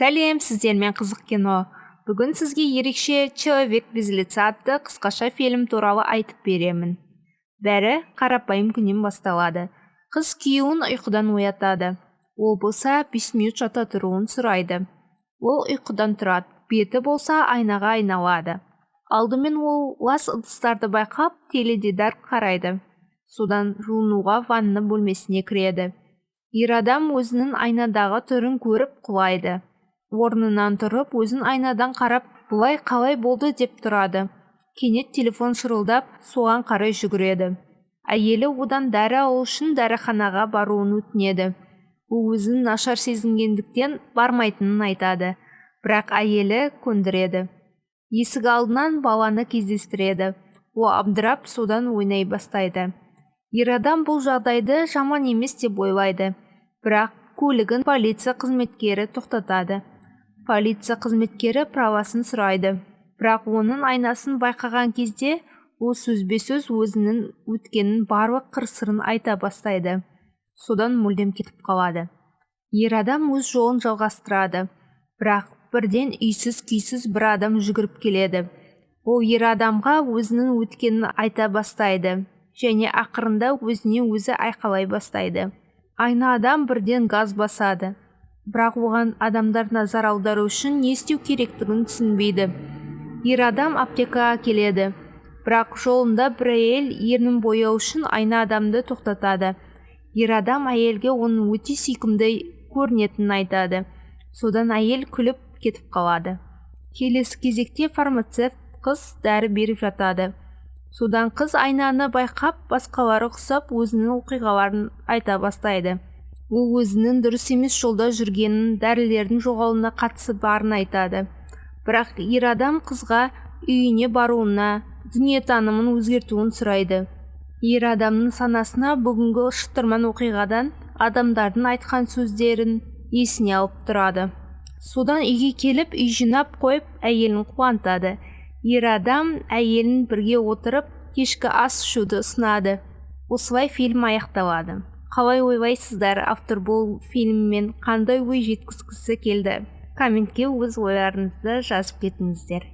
Сәлем, сіздермен Қызық кино. Бүгін сізге ерекше «Человек без лица» атты қысқаша фильм туралы айтып беремін. Бәрі қарапайым күннен басталады. Қыз күйеуін ұйқыдан оятады. Ол болса 5 минут жата тұруын сұрайды. Ол ұйқыдан тұрады, беті болса айнаға айналады. Алдымен ол лас ыдыстарды байқап, теледидар қарайды. Содан жуынуға ванна бөлмесіне кіреді. Ер адам өзінің айнадағы түрін көріп құлайды. Орнынан тұрып, өзін айнадан қарап, бұлай қалай болды деп тұрады. Кенет телефон шырылдап, соған қарай жүгіреді. Әйелі одан дәрі алу үшін дәріханаға баруын өтінеді. Ол өзін нашар сезінгендіктен бармайтынын айтады, бірақ әйелі көндіреді. Есік алдынан баланы кездестіреді. Ол абдырап, содан ойнай бастайды. Ер адам бұл жағдайды жаман емес деп ойлайды, бірақ көлігін полиция қызметкері тоқтатады. Полиция қызметкері правасын сұрайды, бірақ оның айнасын байқаған кезде ол сөзбе-сөз өзінің өткенін, барлық қыр-сырын айта бастайды. Содан мүлдем кетіп қалады. Ер адам өз жолын жалғастырады, бірақ бірден үйсіз-күйсіз бір адам жүгіріп келеді. Ол ер адамға өзінің өткенін айта бастайды және ақырында өзіне өзі айқайлай бастайды. Айна адам бірден газ басады, бірақ оған адамдар назар аудару үшін не істеу керектігін түсінбейді. Ер адам аптекаға келеді, бірақ жолында бір әйел ернін бояу үшін айна адамды тоқтатады. Ер адам әйелге оның өте сүйкімді көрінетінін айтады. Содан әйел күліп кетіп қалады. Келесі кезекте фармацевт қыз дәрі беріп жатады. Содан қыз айнаны байқап, басқалары ұқсап, өзінің оқиғаларын айта бастайды. Ол өзінің дұрыс емес жолда жүргенін, дәрілердің жоғалуына қатысы барын айтады. Бірақ ер адам қызға үйіне баруына, дүниетанымын өзгертуін сұрайды. Ер адамның санасына бүгінгі шытырман оқиғадан адамдардың айтқан сөздерін есіне алып тұрады. Содан үйге келіп, үй жинап қойып, әйелін қуантады. Ер адам әйелін бірге отырып кешкі ас ішуді ұсынады. Осылай фильм аяқталады. Қалай ойлайсыздар, автор бұл фильммен қандай ой жеткізгісі келді? Комментке өз ойларыңызды жазып кетіңіздер.